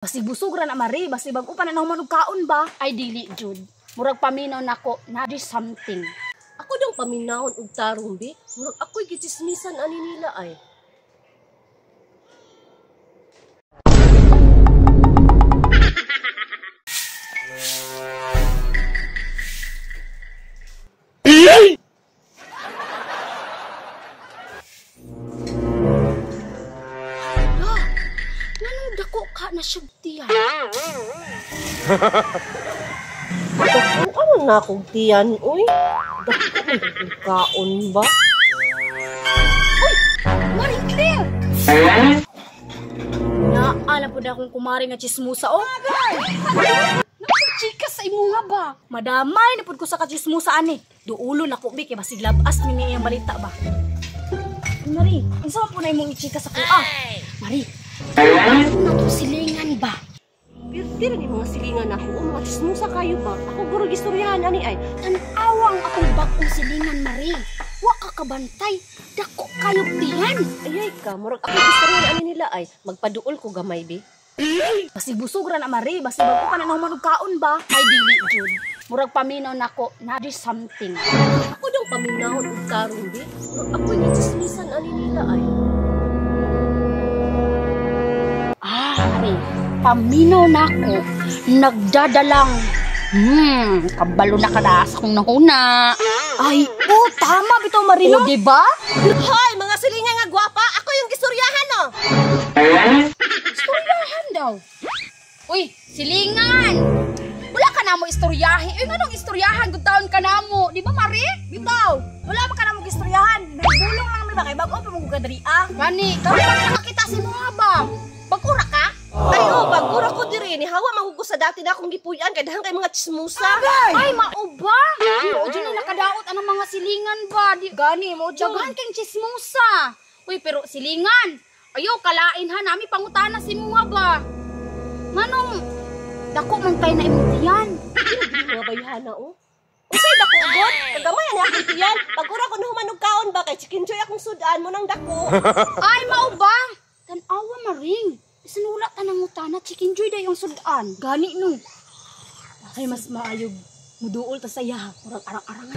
Basig busog ra na Mari, basig bag-o pa na nahuman og kaon ba? Ay dili jud. Murag paminaw nako, na di something. Ako dong paminawon og tarong bi. Murag ako'y gitsismisan ani nila ay. Hala, nganong dako ka na siya tiyan? Dako ano na akong tiyan, uy? Dako man akong kaon ba? Uy! Maring Claire! Naala po na akong kumari nga chismosa, oh! Chika sa imo nga ba? Madamay na pud ko sa kachismosa ani. Duulo na ko bi kay basig labas ni iyang balita ba. Mari, unsa man po na imong ichika sa kuha? Mari, ano na to silingan ba? Pirti ra ni mga silingan ako, o mga chismosa kayo ba? Ako guro gistoryahan ani ay. Tan-awa ang akong bag-ong silingan, Mari. Wa ka kabantay, dako kayo tiyan. Ayay ka, murag ako gistoryahan ani nila ay. Magpaduol ko gamay bi. Basig busog ra na Mari, basig bag-o pa na nahuman og kaon ba? Ay dili jud. Murag paminaw nako, na di something. Ako dong paminawon og tarong bi. Murag ako'y gitsismisan ani nila ay. Ah, Mari, paminaw nako, nagdadalang. Kabalo na ka na sa kong nahuna. Ay, oh, tama bitaw Mari no. O, di ba? Hoy, mga silingan nga gwapa, ako yung gistoryahan no. Istoryahan daw. Uy, silingan! Wala ka na mo istoryahe. Uy, nganong istoryahan? Good taon ka na mo. Di ba, Mari? Bitaw, wala pa ka na mo gistoryahan. Nagbulong lang naman ba kay bag-o pa mo ka diri ah. Gani, karon pa nakakita si mga ba? Bagura ka? Ay, oh, bagura ko diri ni hawa mangugo sa dati na akong gipuy-an kay dahan kay mga chismosa. Ay, mauba! Mao jud na nakadaot anang mga silingan ba? Di, Gani mo jud. daghan kang chismosa. Uy, pero silingan. Ayo, kalain ha, nami pangutana si mga ba? Nganong dako man tayo na imong tiyan? Mga bayhana oh. Unsay dako god? Kagamay ani akong tiyan. Bagura ko nahuman og kaon ba kay chicken joy akong sudan mo nang dako. Ay, mauba! Tan-awa maring. Bisan wala ta nangutana, chicken joy day ang sudan. Gani no. Ay mas maayog muduol ta sa iya. Murag arang-arangan.